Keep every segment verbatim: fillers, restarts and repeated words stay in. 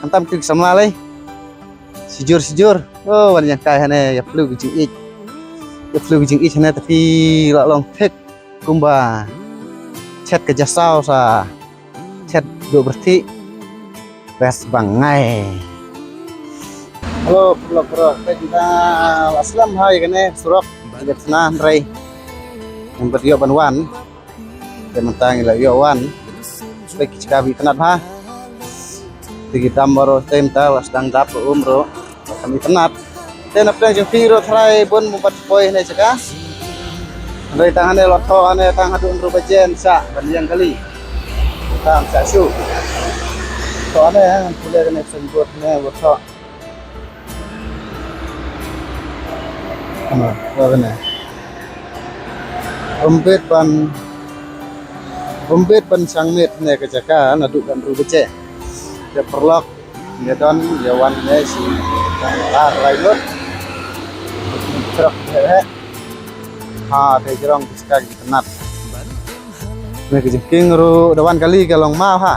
Khamtam ki samla lei. Sijur sijur. Oh, wan ïa kai hane ïa plu ki jingïeit. Ïa plu ki jingïeit hane tapi la long thik kumba chet ka jasaw sa chet do berti. Best bangai. Hello, hello, bro. Kita la slam hai kane surok. Kita sana rai. Yang berdua ban wan. Te mynta ngi la ïoh wan. Te ki jaka ba itynnad bha. Te ki dam baroh te mynta la sdang dap ruh um ruh. Ba kam itynnad. Te na pdeng jong phi ruh tharai bun bun pat poi hane jaka. Hynrei tang hane la thoh hane tang haduh hynriew baje yn shah ban ïeng kali. Tang shah shuh. Thoh hane pule kane signboard hane ba thoh. Ano, ba kane. Rumbit ban, rumbit ban shang miet ne ka jaka naduh kan rumbit je. Te paralok, ïa don, ïa wan ne shi, lar lai lut. Trok he he. Ha, te jrong ki jaka ki itynnad. Ne ka jingkieng ruh da wan kali ka long maw ha.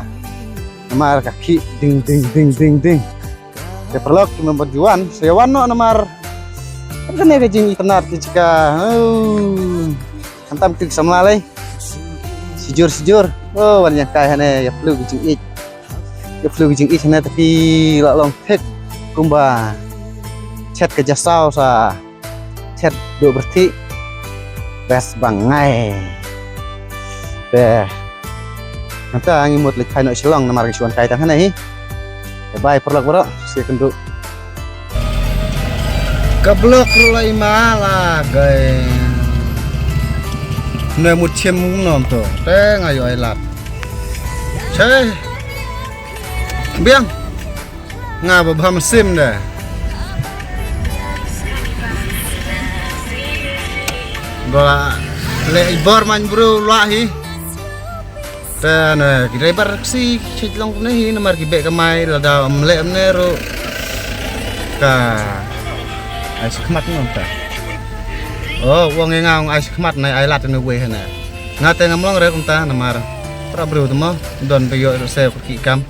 Namar ka khih ding ding ding ding ding. Te paralok ki mem ban ju wan, sa ïa wan noh namar. Kane ka jingitynnad ki jaka. Oh. Khamtam ki samla lei. Sijur sijur. Oh, wan ïa kai hane ïa plu ki jingïeit. Ïa plu ki jingïeit hane tapi la long thik kumba chet ka jasaw sa chet do berti. Best bangai. Te. Nangta ngi mut leit phai noh Shillong namar ngi shu wan kai tang hane hi. Bye bye paralok baroh. Shi kynduh. Ka blok ruh la i ma la gai. Ne mut chim nom to. Te nga ïoh ai lad. Che. Biang. Nga ba bha mynsiem de. Ba leh i bor man bru lwah hi. Te ne ki driver taxi ki long ne hi namar ki beh kamai lada ym leh ne ruh. Ka ai shakhmat ngam ta. Oh, wong nga ong ai shakhmat nai ai lad ne wei hana. Nga te ngam long re kumta namar. Pra bru te mo don te ïoh se ki kam.